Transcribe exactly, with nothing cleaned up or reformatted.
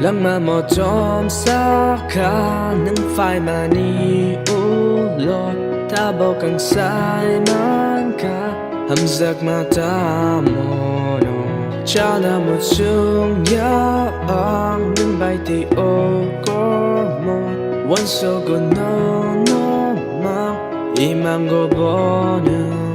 Langma motom sakha nwng phaimani ulo, tabok ang sai mankha hamjakma tamono. Chana muchung ya ang nwng bai tei o kormo, uansugo no no mang imango bono.